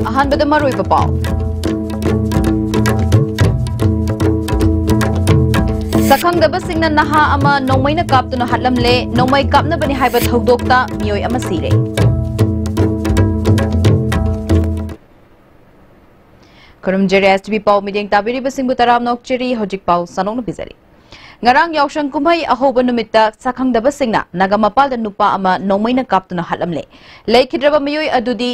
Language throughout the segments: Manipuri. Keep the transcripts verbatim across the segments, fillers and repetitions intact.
ꯑꯍꯥꯟꯕꯗ ꯃꯔꯨꯑꯣꯏꯕ ꯄꯥꯎ꯫ ꯁꯛꯈꯪꯗꯕꯁꯤꯡꯅ ꯅꯍꯥ ꯑꯃ ꯅꯣꯡꯃꯩꯅ ꯀꯥꯞꯇꯨꯅ ꯍꯥꯠꯂꯝꯂꯦ꯫ ꯅꯣꯡꯃꯩ ꯀꯥꯞꯅꯕꯅꯤ ꯍꯥꯏꯕ ꯊꯧꯗꯣꯛꯇ ꯃꯤꯑꯣꯏ ꯑꯃ ꯁꯤꯔꯦ꯫ ꯈꯨꯔꯨꯝꯖꯔꯤ ꯑꯦꯁ ꯇꯤ ꯚꯤ ꯄꯥꯎ ꯃꯤꯠꯌꯦꯡ ꯇꯥꯕꯤꯔꯤꯕꯁꯤꯡꯕꯨ ꯇꯔꯥꯝꯅ ꯑꯣꯛꯆꯔꯤ꯫ ꯍꯧꯖꯤꯛ ꯄꯥꯎ ꯁꯟꯗꯣꯛꯅ ꯄꯤꯖꯔꯤ꯫ ꯉꯔꯥꯡ ꯌꯥꯎꯁꯪ ꯀꯨꯝꯍꯩ ꯑꯍꯧꯕ ꯅꯨꯃꯤꯠꯇ ꯁꯛꯈꯪꯗꯕꯁꯤꯡꯅ ꯅꯥꯒꯥꯃꯄꯥꯜꯗ ꯅꯨꯄꯥ ꯑꯃ ꯅꯣꯡꯃꯩꯅ ꯀꯥꯞꯇꯨꯅ ꯍꯥꯠꯂꯝꯂꯦ꯫ ꯂꯩꯈꯤꯗ꯭ꯔꯕ ꯃꯤꯑꯣꯏ ꯑꯗꯨꯗꯤ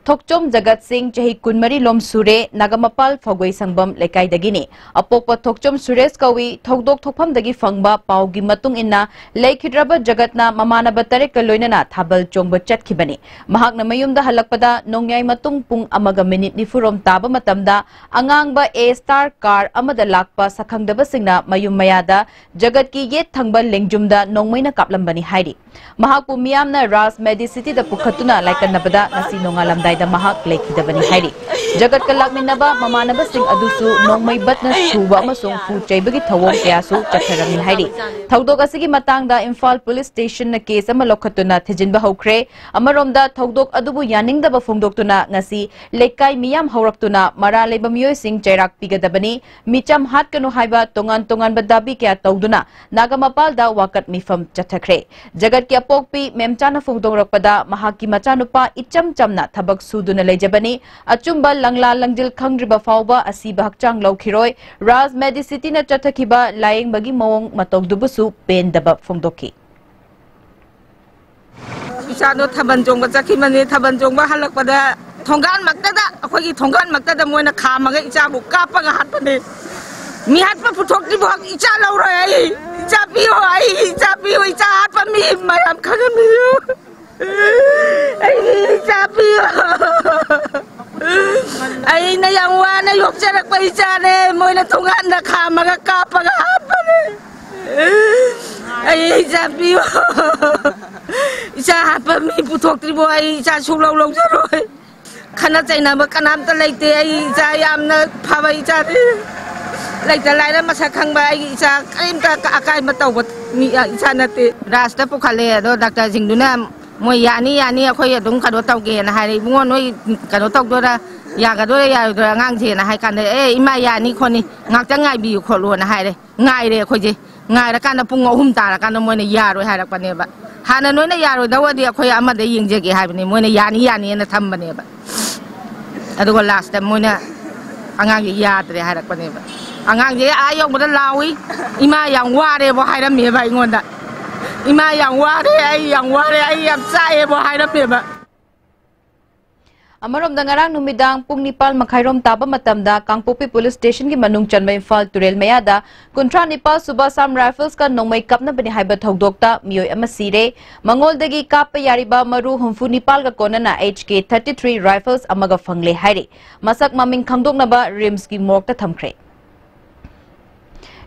ꯊꯣꯛꯆꯣꯝ ꯖꯒꯠ ꯁꯤꯡ, ꯆꯍꯤ ꯀꯨꯟꯃꯔꯤ ꯂꯣꯝ ꯁꯨꯔꯦ, ꯅꯥꯒꯥꯃꯄꯥꯜ ꯐꯧꯒꯩ ꯁꯪꯕꯝ ꯂꯩꯀꯥꯏꯗꯒꯤꯅꯤ꯫ ꯑꯄꯣꯛꯄ ꯊꯣꯛꯆꯣꯝ ꯁꯨꯔꯦꯁ ꯀꯧꯏ꯫ ꯊꯧꯗꯣꯛ ꯊꯣꯛꯐꯝꯗꯒꯤ ꯐꯪꯕ ꯄꯥꯎꯒꯤ ꯃꯇꯨꯡ ꯏꯟꯅ, ꯂꯩꯈꯤꯗ꯭ꯔꯕ ꯖꯒꯠꯅ ꯃꯃꯥꯟꯅꯕ ꯇꯔꯦꯠꯀ ꯂꯣꯏꯅꯅ ꯊꯥꯕꯜ ꯆꯣꯡꯕ ꯆꯠꯈꯤꯕꯅꯤ꯫ ꯃꯍꯥꯛꯅ ꯃꯌꯨꯝꯗ ꯍꯜꯂꯛꯄꯗ ꯅꯣꯡꯌꯥꯏ ꯃꯇꯨꯡ ꯄꯨꯡ ꯑꯃꯒ ꯃꯤꯅꯤꯠ ꯅꯤꯐꯨꯔꯣꯝ ꯇꯥꯕ ꯃꯇꯝꯗ, ꯑꯉꯥꯡꯕ A Star car ꯑꯃꯗ ꯂꯥꯛꯄ ꯁꯛꯈꯪꯗꯕꯁꯤꯡꯅ ꯃꯌꯨꯝ ꯃꯌꯥꯗ ꯖꯒꯠꯀꯤ ꯌꯦꯠ ꯊꯪꯕ ꯂꯦꯡꯖꯨꯝꯗ ꯅꯣꯡꯃꯩꯅ ꯀꯥꯞꯂꯝꯕꯅꯤ ꯍꯥꯏꯔꯤ꯫ ꯃꯍꯥꯛꯄꯨ ꯃꯤꯌꯥꯝꯅ ꯔꯥꯖ ꯃꯦꯗꯤꯁꯤꯇꯤꯗ ꯄꯨꯈꯠꯇꯨꯅ ꯂꯥꯏꯀꯠꯅꯕꯗ ꯉꯁꯤ ꯅꯣꯡꯉꯥꯜꯂꯝꯗꯥꯏꯗ ꯃꯍꯥꯛ ꯂꯩꯈꯤꯗꯕꯅꯤ ꯍꯥꯏꯔꯤ꯫ ꯖꯒꯠꯀ ꯂꯥꯛꯃꯤꯟꯅꯕ ꯃꯃꯥꯟꯅꯕꯁꯤꯡ ꯑꯗꯨꯁꯨ ꯅꯣꯡꯃꯩ ꯕꯠꯅ ꯁꯨꯕ ꯑꯃꯁꯨꯡ ꯈꯨ ꯆꯩꯕꯒꯤ ꯊꯧꯑꯣꯡ ꯀꯌꯥꯁꯨ ꯆꯠꯊꯔꯝꯃꯤ ꯍꯥꯏꯔꯤ꯫ ꯊꯧꯗꯣꯛ ꯑꯁꯤꯒꯤ ꯃꯇꯥꯡꯗ ꯏꯝꯐꯥꯜ ꯄꯨꯂꯤꯁ ꯁ꯭ꯇꯦꯁꯟꯅ ꯀꯦꯁ ꯑꯃ ꯂꯧꯈꯠꯇꯨꯅ ꯊꯤꯖꯤꯟꯕ ꯍꯧꯈ꯭ꯔꯦ꯫ ꯑꯃꯔꯣꯝꯗ, ꯊꯧꯗꯣꯛ ꯑꯗꯨꯕꯨ ꯌꯥꯅꯤꯡꯗꯕ ꯐꯣꯡꯗꯣꯛꯇꯨꯅ ꯉꯁꯤ ꯂꯩꯀꯥꯏ ꯃꯤꯌꯥꯝ ꯍꯧꯔꯛꯇꯨꯅ ꯃꯔꯥꯜ ꯂꯩꯕ ꯃꯤꯑꯣꯏꯁꯤꯡ ꯆꯩꯔꯥꯛ ꯄꯤꯒꯗꯕꯅꯤ, ꯃꯤꯆꯝ ꯍꯥꯠꯀꯅꯨ ꯍꯥꯏꯕ ꯇꯣꯉꯥꯟ ꯇꯣꯉꯥꯟꯕ ꯗꯥꯕꯤ ꯀꯌꯥ ꯇꯧꯗꯨꯅ ꯅꯥꯒꯥꯃꯄꯥꯜꯗ ꯋꯥꯀꯠ ꯃꯤꯐꯝ ꯆꯠꯊꯈ꯭ꯔꯦ꯫ ꯖꯒꯠꯀꯤ ꯑꯄꯣꯛꯄꯤ ꯃꯦꯝꯆꯥꯅ ꯐꯣꯡꯗꯣꯔꯛꯄꯗ, ꯃꯍꯥꯛꯀꯤ ꯃꯆꯥꯅꯨꯄꯥ ꯏꯆꯝ ꯆꯝꯅ ꯊꯕꯛ ꯁꯨꯗꯨꯅ ꯂꯩꯖꯕꯅꯤ꯫ ꯑꯆꯨꯝꯕ ꯂꯪꯂꯥ ꯂꯪꯖꯤꯜ ꯈꯪꯗ꯭ꯔꯤꯕ ꯐꯥꯎꯕ ꯑꯁꯤꯕ ꯍꯛꯆꯥꯡ ꯂꯧꯈꯤꯔꯣꯏ꯫ ꯔꯥꯖ ꯃꯦꯗꯤꯁꯤꯇꯤꯅ ꯆꯠꯊꯈꯤꯕ ꯂꯥꯌꯦꯡꯕꯒꯤ ꯃꯑꯣꯡ ꯃꯇꯧꯗꯨꯕꯨꯁꯨ ꯄꯦꯟꯗꯕ ꯐꯣꯡꯗꯣꯛꯈꯤ꯫ ꯏꯆꯥꯗꯣ ꯊꯥꯕꯜ ꯆꯣꯡꯕ ꯆꯠꯈꯤꯕꯅꯤ꯫ ꯊꯥꯕꯜ ꯆꯣꯡꯕ ꯍꯜꯂꯛꯄꯗ ꯊꯣꯡꯒꯥꯟꯃꯛꯇꯗ, ꯑꯩꯈꯣꯏꯒꯤ ꯊꯣꯡꯒꯥꯟꯃꯛꯇꯗ ꯃꯣꯏꯅ ꯈꯥꯝꯃꯒ ꯏꯆꯥꯕꯨ ꯀꯥꯞꯄꯒ ꯍꯥꯠꯄꯅꯦ꯫ ꯃꯤꯍꯥꯠꯄ ꯄꯨꯊꯣꯛꯇ꯭ꯔꯤꯐꯥꯎ ꯏꯆꯥ ꯂꯧꯔꯣꯏ ꯑꯩ꯫ ꯏꯆꯥ ꯄꯤꯌꯣ, ꯑꯩ ꯏꯆꯥ ꯄꯤꯌꯣ, ꯏꯆꯥ ꯍꯥꯠꯄ ꯃꯤ ꯃꯌꯥꯝ ꯈꯪꯍꯟꯕꯤꯌꯨ꯫ ꯑꯩꯒꯤ ꯏꯆꯥ ꯄꯤꯌꯣ꯫ ꯑꯩꯅ ꯌꯥꯝ ꯋꯥꯅ ꯌꯣꯛꯆꯔꯛꯄ ꯏꯆꯥꯅꯦ, ꯃꯣꯏꯅ ꯊꯣꯡꯒꯥꯟꯗ ꯈꯥꯝꯃꯒ ꯀꯥꯞꯄꯒ ꯍꯥꯠꯄꯅꯦ꯫ ꯑꯩ ꯏꯆꯥ ꯄꯤꯌꯣ꯫ ꯏꯆꯥ ꯍꯥꯞꯄ ꯃꯤ ꯄꯨꯊꯣꯛꯇ꯭ꯔꯤꯕꯣ ꯑꯩ ꯏꯆꯥ ꯁꯨꯛꯂꯧ ꯂꯧꯖꯔꯣꯏ꯫ ꯈꯠꯅ ꯆꯩꯅꯕ ꯀꯅꯥꯝꯇ ꯂꯩꯇꯦ꯫ ꯑꯩ ꯏꯆꯥ ꯌꯥꯝꯅ ꯐꯕ ꯏꯆꯥꯅꯤ꯫ ꯂꯩꯇ ꯂꯥꯏꯔ ꯃꯁꯛ ꯈꯪꯕ ꯑꯩꯒꯤ ꯏꯆꯥ ꯀꯔꯤꯝꯇ ꯑꯀꯥꯏꯕ ꯇꯧꯕ ꯃꯤ ꯏꯆꯥ ꯅꯠꯇꯦ꯫ ꯔꯥꯁꯇ ꯄꯨꯈꯠꯂꯦ ꯑꯗꯣ ꯗꯥꯛꯇꯔꯁꯤꯡꯗꯨꯅ ꯃꯣꯏ ꯌꯥꯅꯤ ꯌꯥꯅꯤ ꯑꯩꯈꯣꯏ ꯑꯗꯨꯝ ꯀꯩꯅꯣ ꯇꯧꯒꯦꯅ ꯍꯥꯏꯔꯦ꯫ "ꯏꯕꯨꯡꯉꯣ ꯅꯣꯏ ꯀꯩꯅꯣ ꯇꯧꯗꯣꯏꯔꯥ, ꯌꯥꯒꯗꯣꯏꯔꯥ ꯌꯥꯔꯣꯏꯗꯣꯏꯔꯥ ꯑꯉꯥꯡꯁꯦꯅ" ꯍꯥꯏ ꯀꯥꯟꯗ "ꯑꯦ ꯏꯃꯥ ꯌꯥꯅꯤ ꯈꯣꯠꯅꯤ ꯉꯥꯛꯇꯪ ꯉꯥꯏꯕꯤꯌꯨ ꯈꯣꯠꯂꯨꯅ" ꯍꯥꯏꯔꯦ꯫ ꯉꯥꯏꯔꯦ ꯑꯩꯈꯣꯏꯁꯦ꯫ ꯉꯥꯏꯔꯀꯥꯟꯗ ꯄꯨꯡ ꯑꯍꯨꯝ ꯇꯥꯔꯀꯥꯟꯗ ꯃꯣꯏꯅ ꯌꯥꯔꯣꯏ ꯍꯥꯏꯔꯛꯄꯅꯦꯕ꯫ ꯍꯥꯟꯅ ꯅꯣꯏꯅ ꯌꯥꯔꯣꯏꯗꯧꯔꯗꯤ ꯑꯩꯈꯣꯏ ꯑꯃꯗ ꯌꯦꯡꯖꯒꯦ ꯍꯥꯏꯕꯅꯤ꯫ ꯃꯣꯏꯅ ꯌꯥꯅꯤ ꯌꯥꯅꯤꯅ ꯊꯝꯕꯅꯦꯕ꯫ ꯑꯗꯨꯒ ꯂꯥꯁꯇ ꯃꯣꯏꯅ ꯑꯉꯥꯡꯁꯦ ꯌꯥꯗ꯭ꯔꯦ ꯍꯥꯏꯔꯛꯄꯅꯦꯕ꯫ ꯑꯉꯥꯡꯁꯦ ꯑꯥ ꯌꯧꯕꯗ ꯂꯥꯎꯏ꯫ "ꯏꯃꯥ ꯌꯥꯝ ꯋꯥꯔꯦꯕꯣ" ꯍꯥꯏꯔꯝꯃꯦꯕ ꯑꯩꯉꯣꯟꯗ꯫ "ꯏꯃꯥ ꯌꯥꯝ ꯋꯥꯔꯦ, ꯑꯩ ꯌꯥꯝ ꯋꯥꯔꯦ, ꯑꯩ ꯌꯥꯝ ꯆꯥꯛꯑꯦꯕꯣ" ꯍꯥꯏꯔꯝꯃꯦꯕ꯫ ꯑꯃꯔꯣꯝꯗ ꯉꯔꯥꯡ ꯅꯨꯃꯤꯗꯥꯡ ꯄꯨꯡ ꯅꯤꯄꯥꯜ ꯃꯈꯥꯏꯔꯣꯝ ꯇꯥꯕ ꯃꯇꯝꯗ ꯀꯥꯡꯄꯣꯛꯄꯤ ꯄꯨꯂꯤꯁ ꯁ꯭ꯇꯦꯁꯟꯒꯤ ꯃꯅꯨꯡ ꯆꯟꯕ ꯏꯝꯐꯥꯜ ꯇꯨꯔꯦꯜ ꯃꯌꯥꯗ ꯀꯨꯟꯊ꯭ꯔꯥ ꯅꯤꯄꯥꯜ ꯁꯨꯕ ꯑꯁꯥꯝ ꯔꯥꯏꯐꯜꯁꯀ ꯅꯣꯡꯃꯩ ꯀꯥꯞꯅꯕꯅꯤ ꯍꯥꯏꯕ ꯊꯧꯗꯣꯛꯇ ꯃꯤꯑꯣꯏ ꯑꯃ ꯁꯤꯔꯦ꯫ ꯃꯉꯣꯟꯗꯒꯤ ꯀꯥꯞꯄ ꯌꯥꯔꯤꯕ ꯃꯔꯨ ꯍꯨꯝꯐꯨ ꯅꯤꯄꯥꯜꯒ ꯀꯣꯟꯅꯅ ꯑꯦꯆ ꯀꯦ ꯊꯥꯔꯇꯤ ꯊ꯭ꯔꯤ ꯔꯥꯏꯐꯜꯁ ꯑꯃꯒ ꯐꯪꯂꯦ ꯍꯥꯏꯔꯤ꯫ ꯃꯁꯛ ꯃꯃꯤꯡ ꯈꯪꯗꯣꯛꯅꯕ ꯔꯤꯝꯁꯀꯤ ꯃꯣꯔꯒꯇ ꯊꯝꯈ꯭ꯔꯦ꯫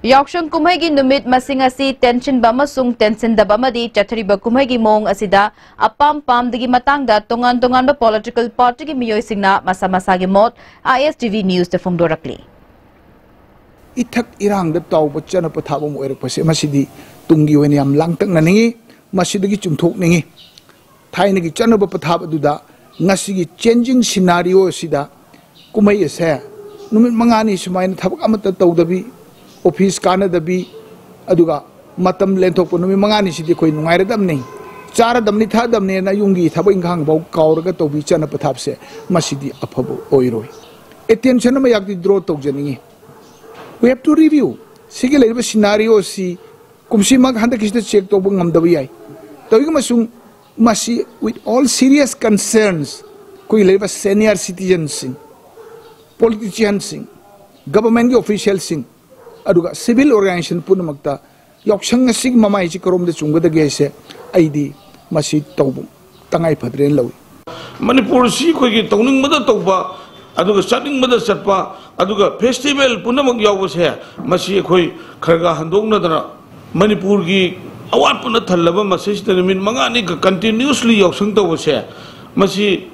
ꯌꯥꯎꯁꯪ ꯀꯨꯝꯍꯩꯒꯤ ꯅꯨꯃꯤꯠ ꯃꯁꯤꯡ ꯑꯁꯤ ꯇꯦꯟꯁꯤꯟꯕ ꯑꯃꯁꯨꯡ ꯇꯦꯟꯁꯤꯟꯗꯕ ꯑꯃꯗꯤ ꯆꯠꯊꯔꯤꯕ ꯀꯨꯝꯍꯩꯒꯤ ꯃꯑꯣꯡ ꯑꯁꯤꯗ ꯑꯄꯥꯝ ꯄꯥꯝꯗꯒꯤ ꯃꯇꯥꯡꯗ ꯇꯣꯉꯥꯟ ꯇꯣꯉꯥꯟꯕ ꯄꯣꯂꯤꯇꯤꯀꯦꯜ ꯄꯥꯔꯇꯤꯒꯤ ꯃꯤꯑꯣꯏꯁꯤꯡꯅ ꯃꯁꯥ ꯃꯁꯥꯒꯤ ꯃꯣꯠ ꯑꯥꯏ ꯑꯦꯁ ꯇꯤ ꯚꯤ ꯅ꯭ꯌꯨꯁꯇ ꯐꯣꯡꯗꯣꯔꯛꯂꯤ꯫ ꯏꯊꯛ ꯏꯔꯥꯡꯗ ꯇꯥꯎꯕ ꯆꯠꯅ ꯄꯊꯥꯞ ꯑꯃ ꯑꯣꯏꯔꯛꯄꯁꯦ ꯃꯁꯤꯗꯤ ꯇꯨꯡꯒꯤ ꯑꯣꯏꯅ ꯌꯥꯝ ꯂꯥꯡꯇꯛꯅꯅꯤꯡꯉꯤ, ꯃꯁꯤꯗꯒꯤ ꯆꯨꯝꯊꯣꯛꯅꯤꯡꯉꯤ꯫ ꯊꯥꯏꯅꯒꯤ ꯆꯠꯅꯕ ꯄꯊꯥꯞ ꯑꯗꯨꯗ ꯉꯁꯤꯒꯤ ꯆꯦꯟꯖꯤꯡ ꯁꯤꯅꯥꯔꯤꯑꯣ ꯑꯁꯤꯗ ꯀꯨꯝꯍꯩ ꯑꯁꯦ ꯅꯨꯃꯤꯠ ꯃꯉꯥꯅꯤ ꯁꯨꯃꯥꯏꯅ ꯊꯕꯛ ꯑꯃꯠꯇ ꯇꯧꯗꯕꯤ, ꯑꯣꯐꯤꯁ ꯀꯥꯟꯅꯗꯕꯤ, ꯑꯗꯨꯒ ꯃꯇꯝ ꯂꯦꯟꯊꯣꯛꯄ ꯅꯨꯃꯤꯠ ꯃꯉꯥꯅꯤꯁꯤꯗꯤ ꯑꯩꯈꯣꯏ ꯅꯨꯡꯉꯥꯏꯔꯗꯕꯅꯤ, ꯆꯥꯔꯗꯕꯅꯤ, ꯊꯛꯑꯗꯕꯅꯤꯅ ꯌꯨꯝꯒꯤ ꯊꯕꯛ ꯏꯪꯈꯥꯡ ꯐꯥꯎ ꯀꯥꯎꯔꯒ ꯇꯧꯕꯤ ꯆꯠꯅ ꯄꯊꯥꯞꯁꯦ ꯃꯁꯤꯗꯤ ꯑꯐꯕ ꯑꯣꯏꯔꯣꯏ꯫ ꯑꯦꯇꯦꯟꯁꯟ ꯑꯃ ꯌꯥꯛꯇꯤ ꯗ꯭ꯔꯣ ꯇꯧꯖꯅꯤꯡꯉꯤ꯫ We have to review꯫ ꯁꯤꯒꯤ ꯂꯩꯔꯤꯕ ꯁꯤꯅꯥꯔꯤꯑꯣ ꯑꯁꯤ ꯀꯨꯝꯁꯤꯃꯛ ꯍꯟꯗꯛꯀꯤꯁꯤꯗ ꯆꯦꯛ ꯇꯧꯕ ꯉꯝꯗꯕ ꯌꯥꯏ꯫ ꯇꯧꯏꯒꯨꯝꯕꯁꯨꯡ ꯃꯁꯤ with all serious concerns ꯑꯩꯈꯣꯏꯒꯤ ꯂꯩꯔꯤꯕ ꯁꯦꯅꯤꯌꯔ ꯁꯤꯇꯤꯖꯟꯁꯤꯡ, ꯄꯣꯂꯤꯇꯤꯁꯤꯌꯥꯟꯁꯤꯡ, ꯒꯕꯔꯃꯦꯟꯒꯤ ꯑꯣꯐꯤꯁꯤꯌꯦꯜꯁꯤꯡ, ꯑꯗꯨꯒ ꯁꯤꯚꯤꯜ ꯑꯣꯔꯒꯅꯥꯏꯖꯦꯁꯟ ꯄꯨꯝꯅꯃꯛꯇ ꯌꯥꯎꯁꯪ ꯑꯁꯤꯒꯤ ꯃꯃꯥꯏꯁꯤ ꯀꯔꯣꯝꯗ ꯆꯨꯝꯒꯗꯒꯦ ꯍꯥꯏꯁꯦ ꯑꯩꯗꯤ ꯃꯁꯤ ꯇꯧꯕ ꯇꯉꯥꯏ ꯐꯗ꯭ꯔꯦꯅ ꯂꯧꯏ꯫ ꯃꯅꯤꯄꯨꯔꯁꯤ ꯑꯩꯈꯣꯏꯒꯤ ꯇꯧꯅꯤꯡꯕꯗ ꯇꯧꯕ, ꯑꯗꯨꯒ ꯆꯠꯅꯤꯡꯕꯗ ꯆꯠꯄ, ꯑꯗꯨꯒ ꯐꯦꯁꯇꯤꯚꯦꯜ ꯄꯨꯝꯅꯃꯛ ꯌꯥꯎꯕꯁꯦ, ꯃꯁꯤ ꯑꯩꯈꯣꯏ ꯈꯔ ꯈꯔ ꯍꯟꯗꯣꯛꯅꯗꯅ ꯃꯅꯤꯄꯨꯔꯒꯤ ꯑꯋꯥꯠꯄꯅ ꯊꯜꯂꯕ ꯃꯁꯤꯁꯤꯗ ꯅꯨꯃꯤꯠ ꯃꯉꯥꯅꯤ ꯀꯟꯇꯤꯅ꯭ꯌꯨꯁꯂꯤ ꯌꯥꯎꯁꯪ ꯇꯧꯕꯁꯦ, ꯃꯁꯤ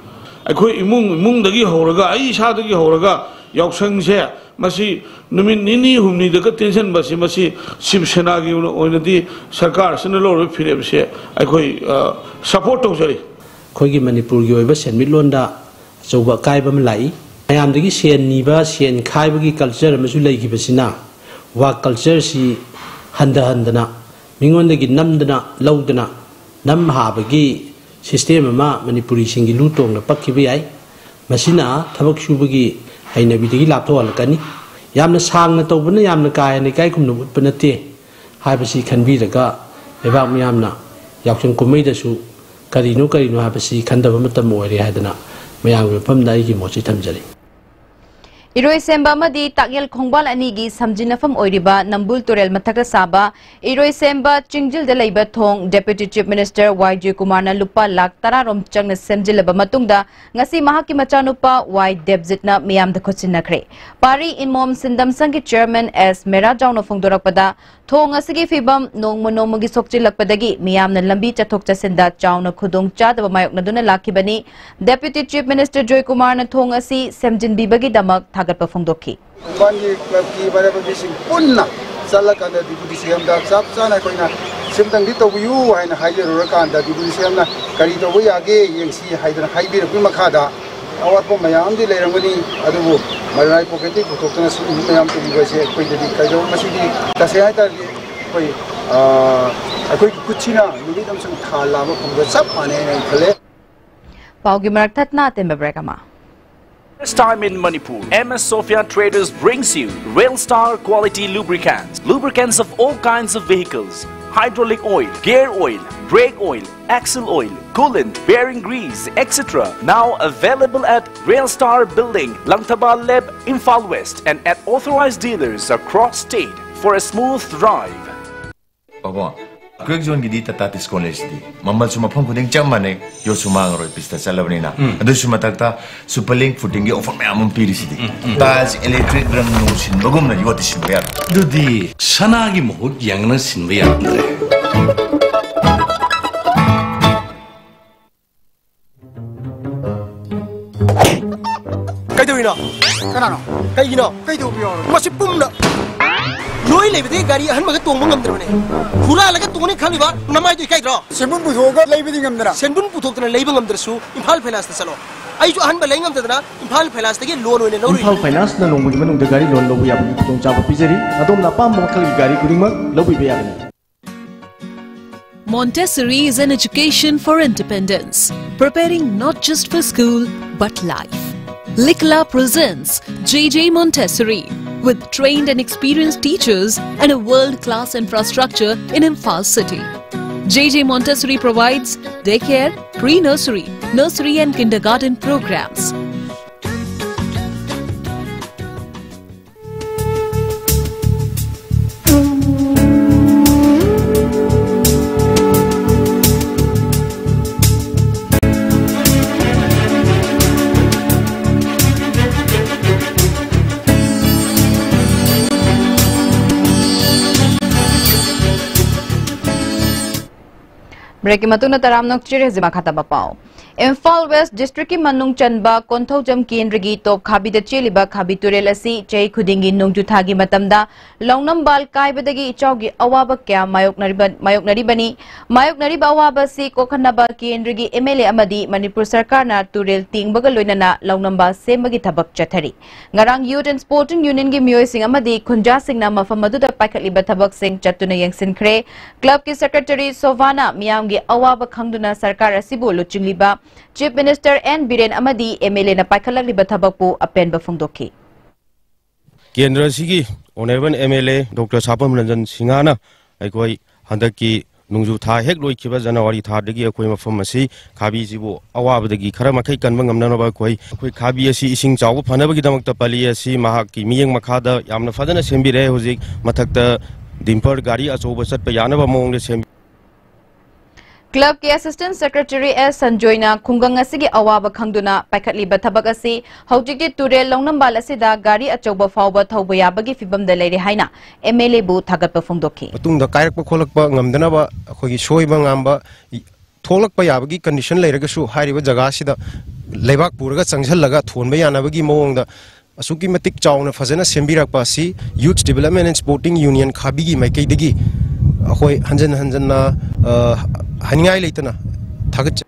ꯑꯩꯈꯣꯏ ꯏꯃꯨꯡ ꯏꯃꯨꯡꯗꯒꯤ ꯍꯧꯔꯒ, ꯑꯩ ꯏꯁꯥꯗꯒꯤ ꯍꯧꯔꯒ ꯌꯥꯎꯁꯪꯁꯦ, ꯃꯁꯤ ꯅꯨꯃꯤꯠ ꯅꯤꯅꯤ ꯍꯨꯝꯅꯤꯗꯒ ꯇꯦꯟꯁꯤꯟꯕꯁꯤ, ꯃꯁꯤ ꯁꯤꯕ ꯁꯦꯅꯥꯒꯤ ꯑꯣꯏꯅꯗꯤ ꯁꯔꯀꯥꯔꯁꯤꯅ ꯂꯧꯔꯤꯕ ꯐꯤꯔꯦꯞꯁꯦ ꯑꯩꯈꯣꯏ ꯁꯄꯣꯔꯠ ꯇꯧꯖꯔꯤ꯫ ꯑꯩꯈꯣꯏꯒꯤ ꯃꯅꯤꯄꯨꯔꯒꯤ ꯑꯣꯏꯕ ꯁꯦꯟꯃꯤꯠꯂꯣꯟꯗ ꯑꯆꯧꯕ ꯑꯀꯥꯏꯕ ꯑꯃ ꯂꯥꯛꯏ꯫ ꯃꯌꯥꯝꯗꯒꯤ ꯁꯦꯟ ꯅꯤꯕ, ꯁꯦꯟ ꯈꯥꯏꯕꯒꯤ ꯀꯜꯆꯔ ꯑꯃꯁꯨ ꯂꯩꯈꯤꯕꯁꯤꯅ ꯋꯥꯛ ꯀꯜꯆꯔꯁꯤ ꯍꯟꯊꯍꯟꯗꯅ, ꯃꯤꯉꯣꯟꯗꯒꯤ ꯅꯝꯗꯅ ꯂꯧꯗꯅ ꯅꯝ ꯍꯥꯕꯒꯤ ꯁꯤꯁꯇꯦꯝ ꯑꯃ ꯃꯅꯤꯄꯨꯔꯤꯁꯤꯡꯒꯤ ꯂꯨ ꯇꯣꯡꯅ ꯄꯛꯈꯤꯕ ꯌꯥꯏ꯫ ꯃꯁꯤꯅ ꯊꯕꯛ ꯁꯨꯕꯒꯤ ꯍꯩꯅꯕꯤꯗꯒꯤ ꯂꯥꯞꯊꯣꯛꯍꯜꯂꯛꯀꯅꯤ꯫ ꯌꯥꯝꯅ ꯁꯥꯡꯅ ꯇꯧꯕꯅ ꯌꯥꯝꯅ ꯀꯥ ꯍꯦꯟꯅ ꯏꯀꯥꯏ ꯈꯨꯝꯅꯕ ꯎꯠꯄ ꯅꯠꯇꯦ ꯍꯥꯏꯕꯁꯤ ꯈꯟꯕꯤꯔꯒ, ꯂꯩꯕꯥꯛ ꯃꯤꯌꯥꯝꯅ ꯌꯥꯎꯁꯪ ꯀꯨꯝꯍꯩꯗꯁꯨ ꯀꯔꯤꯅꯣ ꯀꯔꯤꯅꯣ ꯍꯥꯏꯕꯁꯤ ꯈꯟꯊꯕ ꯃꯇꯝ ꯑꯣꯏꯔꯦ ꯍꯥꯏꯗꯅ ꯃꯌꯥꯝꯒꯤ ꯃꯐꯝꯗ ꯑꯩꯒꯤ ꯃꯣꯠꯁꯤ ꯊꯝꯖꯔꯤ꯫ ꯏꯔꯣꯏꯁꯦꯝꯕ ꯑꯃꯗꯤ ꯇꯥꯛꯌꯦꯜ ꯈꯣꯡꯕꯥꯜ ꯑꯅꯤꯒꯤ ꯁꯝꯖꯤꯟꯅꯐꯝ ꯑꯣꯏꯔꯤꯕ ꯅꯝꯕꯨꯜ ꯇꯨꯔꯦꯜ ꯃꯊꯛꯇ ꯁꯥꯕ ꯏꯔꯣꯏꯁꯦꯝꯕ ꯆꯤꯡꯖꯤꯜꯗ ꯂꯩꯕ ꯊꯣꯡ Deputy Chief Minister ꯋꯥꯏ ꯖꯣꯏꯀꯨꯃꯥꯔꯅ ꯂꯨꯄꯥ ꯂꯥꯈ ꯇꯔꯥ ꯔꯣꯝ ꯆꯪꯅ ꯁꯦꯝꯖꯤꯜꯂꯕ ꯃꯇꯨꯡꯗ, ꯉꯁꯤ ꯃꯍꯥꯛꯀꯤ ꯃꯆꯥꯅꯨꯄꯥ ꯋꯥꯏ ꯗꯦꯕꯖꯤꯠꯅ ꯃꯤꯌꯥꯝꯗ ꯈꯨꯠꯁꯤꯟꯅꯈ꯭ꯔꯦ꯫ ꯄꯥꯔꯤ ꯏꯟꯃꯣꯝ ꯁꯤꯟꯗꯝꯁꯪꯒꯤ Chairman ꯑꯦꯁ ꯃꯦꯔꯥꯖꯥꯎꯅ ꯐꯣꯡꯗꯣꯔꯛꯄꯗ, ꯊꯣꯡ ꯑꯁꯤꯒꯤ ꯐꯤꯕꯝ ꯅꯣꯡꯃ ꯅꯣꯡꯃꯒꯤ ꯁꯣꯛꯆꯤꯜꯂꯛꯄꯗꯒꯤ ꯃꯤꯌꯥꯝꯅ ꯂꯝꯕꯤ ꯆꯠꯊꯣꯛ ꯆꯠꯁꯤꯟꯗ ꯆꯥꯎꯅ ꯈꯨꯗꯣꯡ ꯆꯥꯗꯕ ꯃꯥꯌꯣꯛꯅꯗꯨꯅ ꯂꯥꯛꯈꯤꯕꯅꯤ꯫ Deputy Chief Minister ꯖꯣꯏꯀꯨꯃꯥꯔꯅ ꯊꯣꯡ ꯑꯁꯤ ꯁꯦꯝꯖꯤꯟꯕꯤꯕꯒꯤꯗꯃꯛ ꯊꯥꯒꯠꯄ ꯐꯣꯡꯗꯣꯛꯈꯤ꯫ ꯈꯣꯡꯕꯥꯟꯒꯤ ꯀ꯭ꯂꯕꯀꯤ ꯃꯔꯨꯞ ꯃꯄꯤꯁꯤꯡ ꯄꯨꯟꯅ ꯆꯠꯂꯀꯥꯟꯗ ꯗꯤꯄꯨꯇꯤ ꯁꯤ ꯑꯦꯝꯗ ꯆꯞ ꯆꯥꯅ ꯑꯩꯈꯣꯏꯅ ꯁꯤꯝꯇꯪꯗꯤ ꯇꯧꯕꯤꯌꯨ ꯍꯥꯏꯅ ꯍꯥꯏꯖꯔꯨꯔꯀꯥꯟꯗ ꯗꯤꯄꯨꯇꯤ ꯁꯤ ꯑꯦꯝꯅ ꯀꯔꯤ ꯇꯧꯕ ꯌꯥꯒꯦ ꯌꯦꯡꯁꯤ ꯍꯥꯏꯗꯅ ꯍꯥꯏꯕꯤꯔꯛꯄꯒꯤ ꯃꯈꯥꯗ ꯑꯋꯥꯠꯄ ꯃꯌꯥꯝ ꯑꯃꯗꯤ ꯂꯩꯔꯝꯒꯅꯤ, ꯑꯗꯨꯕꯨ ꯃꯔꯥꯏ ꯄꯣꯀꯦꯠꯇꯒꯤ ꯄꯨꯊꯣꯛꯇꯅ ꯁꯤꯒꯨꯝꯕ ꯃꯌꯥꯝ ꯇꯧꯕꯤꯕ ꯍꯥꯏꯁꯦ ꯑꯩꯈꯣꯏꯗꯗꯤ ꯀꯩꯗꯧꯕ, ꯃꯁꯤꯗꯤ ꯇꯁꯦꯡꯅ ꯍꯥꯏ ꯇꯥꯔꯗꯤ ꯑꯩꯈꯣꯏ, ꯑ, ꯑꯩꯈꯣꯏꯒꯤ ꯈꯨꯠꯁꯤꯅ ꯅꯨꯃꯤꯠ ꯑꯃꯁꯨꯡ ꯊꯥ ꯂꯥꯟꯕ ꯐꯪꯕꯒ ꯆꯞ ꯃꯥꯟꯅꯩ ꯍꯥꯏꯅ ꯑꯩ ꯈꯜꯂꯦ꯫ ꯄꯥꯎꯒꯤ ꯃꯔꯛ ꯊꯠꯅ ꯑꯇꯦꯟꯕ ꯕ꯭ꯔꯦꯛ ꯑꯃ꯫ First time in Manipur, M S Sophia Traders brings you Rail Star quality lubricants. Lubricants of all kinds of vehicles, hydraulic oil, gear oil, brake oil, axle oil, coolant, bearing grease, et cetera. Now available at Rail Star Building, Langthaba Leb, Imphal West, and at authorized dealers across state for a smooth drive. ꯄꯥꯕꯨꯡ, ꯀ꯭ꯋꯤꯛ ꯖꯣꯟꯒꯤꯗꯤ ꯇꯥꯇꯥ ꯗꯤꯁꯀꯥꯎꯟ ꯂꯩꯁꯤꯗꯤ꯫ ꯃꯃꯜꯁꯨ ꯃꯐꯝ ꯈꯨꯗꯤꯡ ꯆꯞ ꯃꯥꯟꯅꯩ, ꯌꯣꯠꯁꯨ ꯃꯥꯡꯉꯔꯣꯏ ꯄꯤꯁꯇ ꯆꯠꯂꯕꯅꯤꯅ꯫ ꯑꯗꯨꯁꯨ ꯃꯊꯛꯇ ꯁꯨꯄꯔ ꯂꯤꯡ ꯐꯨꯇꯤꯡꯒꯤ ꯑꯣꯐꯔ ꯃꯌꯥꯝ ꯑꯃ ꯄꯤꯔꯤꯁꯤꯗꯤ꯫ ꯇꯥꯏꯜꯁ ꯏꯂꯦꯛꯇ꯭ꯔꯤꯛ ꯔꯪ ꯅꯨꯡ ꯁꯤꯟꯕꯒꯨꯝꯅ ꯌꯣꯠꯇꯤ ꯁꯤꯟꯕ ꯌꯥꯔꯣꯏ꯫ ꯑꯗꯨꯗꯤ ꯁꯅꯥꯒꯤ ꯃꯍꯨꯠ ꯌꯦꯡꯅ ꯁꯤꯟꯕ ꯌꯥꯔꯝꯗ꯭ꯔꯦ꯫ ꯀꯩꯗꯧꯔꯤꯅꯣ? ꯀꯅꯥꯅꯣ? ꯀꯩꯒꯤꯅꯣ? ꯀꯩꯗꯧꯕ ꯌꯥꯎꯔꯒꯦ? ꯃꯁꯤ ꯄꯨꯝꯅ ꯅꯣꯏ ꯂꯩꯕꯗꯒꯤ ꯒꯥꯔꯤ ꯑꯍꯟꯕꯒ ꯇꯣꯡꯕ ꯉꯝꯗ꯭ꯔꯕꯅꯦ꯫ ꯍꯨꯔꯥꯜꯂꯒ ꯇꯣꯡꯅꯤ ꯈꯜꯂꯤꯕ ꯅꯃꯥꯏꯗꯣ ꯏꯀꯥꯏꯗ꯭ꯔꯣ? ꯁꯦꯟꯕꯨꯟ ꯄꯨꯊꯣꯛꯑꯒ ꯂꯩꯕꯗꯤ ꯉꯝꯗꯅ꯫ ꯁꯦꯟꯕꯨꯟ ꯄꯨꯊꯣꯛꯇꯅ ꯂꯩꯕ ꯉꯝꯗ꯭ꯔꯁꯨ ꯏꯝꯐꯥꯜ ꯐꯥꯏꯅꯥꯟꯁꯇ ꯆꯠꯂꯣ꯫ ꯑꯩꯁꯨ ꯑꯍꯟꯕ ꯂꯩ ꯉꯝꯗꯗꯅ ꯏꯝꯐꯥꯜ ꯐꯥꯏꯅꯥꯟꯁꯇꯒꯤ ꯂꯣꯟ ꯑꯣꯏꯅ ꯂꯧꯔꯨꯏ꯫ ꯏꯝꯐꯥꯜ ꯐꯥꯏꯅꯥꯟꯁꯅ ꯅꯣꯡꯃꯒꯤ ꯃꯅꯨꯡꯗ ꯒꯥꯔꯤ ꯂꯣꯟ ꯂꯧꯕ ꯌꯥꯕꯒꯤ ꯈꯨꯗꯣꯡꯆꯥꯕ ꯄꯤꯖꯔꯤ꯫ ꯑꯗꯣꯝꯅ ꯑꯄꯥꯝꯕ ꯃꯈꯜꯒꯤ ꯒꯥꯔꯤ ꯈꯨꯗꯤꯡꯃꯛ ꯂꯧꯕꯤꯕ ꯌꯥꯒꯅꯤ꯫ Montessori is an education for independence, preparing not just for school but life. Likla presents J J Montessori, with trained and experienced teachers and a world class infrastructure in Imphal city. J J Montessori provides daycare, pre nursery, nursery and kindergarten programs. ꯕ꯭ꯔꯦꯛꯀꯤ ꯃꯇꯨꯡꯗ ꯇꯔꯥꯝꯅ ꯑꯣꯛꯆꯔꯤ꯫ ꯍꯧꯖꯤꯛ ꯃꯈꯥ ꯇꯥꯕ ꯄꯥꯎ꯫ ꯏꯝꯐꯥꯜ ꯋꯦꯁ ꯗꯤꯁꯇ꯭ꯔꯤꯛꯀꯤ ꯃꯅꯨꯡ ꯆꯟꯕ ꯀꯣꯟꯊꯧꯖꯝ ꯀꯦꯟꯗ꯭ꯔꯒꯤ ꯇꯣꯞ ꯈꯥꯕꯤꯗ ꯆꯦꯜꯂꯤꯕ ꯈꯥꯕꯤ ꯇꯨꯔꯦꯜ ꯑꯁꯤ ꯆꯍꯤ ꯈꯨꯗꯤꯡꯒꯤ ꯅꯣꯡꯖꯨ ꯊꯥꯒꯤ ꯃꯇꯝꯗ ꯂꯧꯅꯝꯕꯥꯜ ꯀꯥꯏꯕꯗꯒꯤ ꯏꯆꯥꯎꯒꯤ ꯑꯋꯥꯕ ꯀꯌꯥ ꯃꯥꯌꯣꯛꯅꯔꯤꯕ-, ꯃꯥꯌꯣꯛꯅꯔꯤꯕꯅꯤ꯫ ꯃꯥꯌꯣꯛꯅꯔꯤꯕ ꯑꯋꯥꯕ ꯑꯁꯤ ꯀꯣꯛꯍꯟꯅꯕ ꯀꯦꯟꯗ꯭ꯔꯒꯤ ꯑꯦꯝ ꯑꯦꯜ ꯑꯦ ꯑꯃꯗꯤ ꯃꯅꯤꯄꯨꯔ ꯁꯔꯀꯥꯔꯅ ꯇꯨꯔꯦꯜ ꯇꯦꯡꯕꯒ ꯂꯣꯏꯅꯅ ꯂꯧꯅꯝꯕꯥꯜ ꯁꯦꯝꯕꯒꯤ ꯊꯕꯛ ꯆꯠꯊꯔꯤ꯫ ꯉꯔꯥꯡ ꯌꯨꯠ ꯑꯦꯟ ꯁ꯭ꯄꯣꯔꯇꯤꯡ ꯌꯨꯅꯤꯌꯟꯒꯤ ꯃꯤꯑꯣꯏꯁꯤꯡ ꯑꯃꯗꯤ ꯈꯨꯟꯖꯥꯁꯤꯡꯅ ꯃꯐꯝ ꯑꯗꯨꯗ ꯄꯥꯏꯈꯠꯂꯤꯕ ꯊꯕꯛꯁꯤꯡ ꯆꯠꯇꯨꯅ ꯌꯦꯡꯁꯤꯟꯈ꯭ꯔꯦ꯫ ꯀ꯭ꯂꯕꯀꯤ ꯁꯦꯀ꯭ꯔꯦꯇꯔꯤ ꯁꯣꯚꯥꯅ ꯃꯤꯌꯥꯝꯒꯤ ꯑꯋꯥꯕ ꯈꯪꯗꯨꯅ ꯁꯔꯀꯥꯔ ꯑꯁꯤꯕꯨ ꯂꯨꯆꯤꯡꯂꯤꯕ ꯆꯤꯐ ꯃꯤꯅꯤꯁꯇꯔ ꯑꯦꯟ ꯕꯤꯔꯦꯟ ꯑꯃꯗꯤ ꯑꯦꯝ ꯑꯦꯜ ꯑꯦꯅ ꯄꯥꯏꯈꯠꯂꯛꯂꯤꯕ ꯊꯕꯛꯄꯨ ꯑꯄꯦꯟꯕ ꯐꯣꯡꯗꯣꯛꯈꯤ꯫ ꯀꯦꯟꯗ꯭ꯔ ꯑꯁꯤꯒꯤ honourable M L A doctor Sapam Ranjan ꯁꯤꯡꯍꯅ ꯑꯩꯈꯣꯏ ꯍꯟꯗꯛꯀꯤ ꯅꯣꯡꯖꯨ ꯊꯥ ꯍꯦꯛ ꯂꯣꯏꯈꯤꯕ ꯖꯅꯋꯥꯔꯤ ꯊꯥꯗꯒꯤ ꯑꯩꯈꯣꯏ ꯃꯐꯝ ꯑꯁꯤ ꯈꯥꯕꯤꯁꯤꯕꯨ ꯑꯋꯥꯕꯗꯒꯤ ꯈꯔ ꯃꯈꯩ ꯀꯟꯕ ꯉꯝꯅꯅꯕ ꯑꯩꯈꯣꯏ, ꯑꯩꯈꯣꯏ ꯈꯥꯕꯤ ꯑꯁꯤ ꯏꯁꯤꯡ ꯆꯥꯎꯕ ꯐꯅꯕꯒꯤꯗꯃꯛꯇ ꯄꯂꯤ ꯑꯁꯤ ꯃꯍꯥꯛꯀꯤ ꯃꯤꯠꯌꯦꯡ ꯃꯈꯥꯗ ꯌꯥꯝꯅ ꯐꯖꯅ ꯁꯦꯝꯕꯤꯔꯦ꯫ ꯍꯧꯖꯤꯛ ꯃꯊꯛꯇ ꯗꯤꯝꯄꯔ ꯒꯥꯔꯤ ꯑꯆꯧꯕ ꯆꯠꯄ ꯌꯥꯅꯕ ꯃꯑꯣꯡꯗ ꯁꯦꯝ ꯀ꯭ꯂꯕꯀꯤ ꯑꯦꯁꯤꯁꯇꯦꯟꯠ ꯁꯦꯀ꯭ꯔꯦꯇꯔꯤ ꯑꯦꯁ ꯁꯟꯖꯣꯏꯅ ꯈꯨꯡꯒꯪ ꯑꯁꯤꯒꯤ ꯑꯋꯥꯕ ꯈꯪꯗꯨꯅ ꯄꯥꯏꯈꯠꯂꯤꯕ ꯊꯕꯛ ꯑꯁꯤ ꯍꯧꯖꯤꯛꯇꯤ ꯇꯨꯔꯦꯜ ꯂꯧꯅꯝꯕꯥꯜ ꯑꯁꯤꯗ ꯒꯥꯔꯤ ꯑꯆꯧꯕ ꯐꯥꯎꯕ ꯊꯧꯕ ꯌꯥꯕꯒꯤ ꯐꯤꯕꯝꯗ ꯂꯩꯔꯦ ꯍꯥꯏꯅ ꯑꯦꯝ ꯑꯦꯜ ꯑꯦꯕꯨ ꯊꯥꯒꯠꯄ ꯐꯣꯡꯗꯣꯛꯈꯤ꯫ ꯃꯇꯨꯡꯗ ꯀꯥꯏꯔꯛꯄ ꯈꯣꯠꯂꯛꯄ ꯉꯝꯗꯅꯕ ꯑꯩꯈꯣꯏꯒꯤ ꯁꯣꯏꯕ ꯉꯥꯝꯕ ꯊꯣꯛꯂꯛꯄ ꯌꯥꯕꯒꯤ ꯀꯟꯗꯤꯁꯟ ꯂꯩꯔꯒꯁꯨ ꯍꯥꯏꯔꯤꯕ ꯖꯒꯥꯁꯤꯗ ꯂꯩꯕꯥꯛ ꯄꯨꯔꯒ ꯆꯪꯁꯤꯜꯂꯒ ꯊꯣꯟꯕ ꯌꯥꯅꯕꯒꯤ ꯃꯑꯣꯡꯗ ꯑꯁꯨꯛꯀꯤ ꯃꯇꯤꯛ ꯆꯥꯎꯅ ꯐꯖꯅ ꯁꯦꯝꯕꯤꯔꯛꯄ ꯑꯁꯤ Youth Development and Sporting Union ꯈꯥꯕꯤꯒꯤ ꯃꯥꯏꯀꯩꯗꯒꯤ ꯑꯩꯈꯣꯏ ꯍꯟꯖꯟ ꯍꯟꯖꯟꯅ, ꯑ, ꯍꯥꯏꯅꯤꯡꯉꯥꯏ ꯂꯩꯇꯅ ꯊꯥꯒꯠꯆꯔꯤ꯫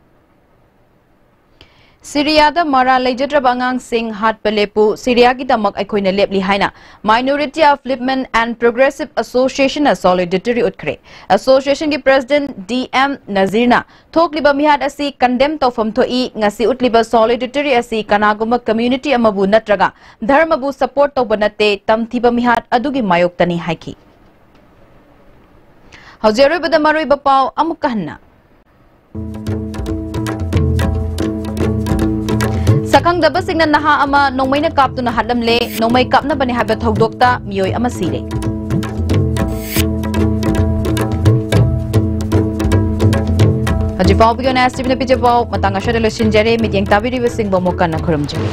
ꯁꯤꯔꯤꯌꯥꯗ ꯃꯔꯥꯜ ꯂꯩꯖꯗ꯭ꯔꯕ ꯑꯉꯥꯡꯁꯤꯡ ꯍꯥꯠꯄ ꯂꯦꯞꯄꯨ, ꯁꯤꯔꯤꯌꯥꯒꯤꯗꯃꯛ ꯑꯩꯈꯣꯏꯅ ꯂꯦꯞꯂꯤ ꯍꯥꯏꯅ Minority Upliftment and Progressive Association ꯅ solidarity ꯎꯠꯈ꯭ꯔꯦ꯫ Association ꯒꯤ President D M ꯅꯖꯤꯔꯅ ꯊꯣꯛꯂꯤꯕ ꯃꯤꯍꯥꯠ ꯑꯁꯤ condemn ꯇꯧꯐꯝ ꯊꯣꯛꯏ, ꯉꯁꯤ ꯎꯠꯂꯤꯕ solidarity ꯑꯁꯤ ꯀꯅꯥꯒꯨꯝꯕ community ꯑꯃꯕꯨ ꯅꯠꯇ꯭ꯔꯒ ꯙꯔꯃꯕꯨ support ꯇꯧꯕ ꯅꯠꯇꯦ, ꯇꯝꯊꯤꯕ ꯃꯤꯍꯥꯠ ꯑꯗꯨꯒꯤ ꯃꯥꯌꯣꯛꯇꯅꯤ ꯍꯥꯏꯈꯤ꯫ ꯍꯧꯖꯤꯛ ꯑꯔꯣꯏꯕꯗ ꯃꯔꯨꯑꯣꯏꯕ ꯄꯥꯎ ꯑꯃꯨꯛꯀ ꯍꯟꯅ꯫ ꯁꯛꯈꯪꯗꯕꯁꯤꯡꯅ ꯅꯍꯥ ꯑꯃ ꯅꯣꯡꯃꯩꯅ ꯀꯥꯞꯇꯨꯅ ꯍꯥꯠꯂꯝꯂꯦ꯫ ꯅꯣꯡꯃꯩ ꯀꯥꯞꯅꯕꯅꯤ ꯍꯥꯏꯕ ꯊꯧꯗꯣꯛꯇ ꯃꯤꯑꯣꯏ ꯑꯃ ꯁꯤꯔꯦ꯫ ꯍꯧꯖꯤꯛ ꯐꯥꯎꯕꯒꯤ ꯑꯣꯏꯅ S T V ꯅ ꯄꯤꯖꯕ ꯄꯥꯎ ꯃꯇꯥꯡ ꯑꯁꯤꯗ ꯂꯣꯏꯁꯤꯟꯖꯔꯦ꯫ ꯃꯤꯠꯌꯦꯡ ꯇꯥꯕꯤꯔꯤꯕꯁꯤꯡꯕꯨ ꯑꯃꯨꯛ ꯀꯟꯅ ꯈꯨꯔꯨꯝꯖꯔꯤ꯫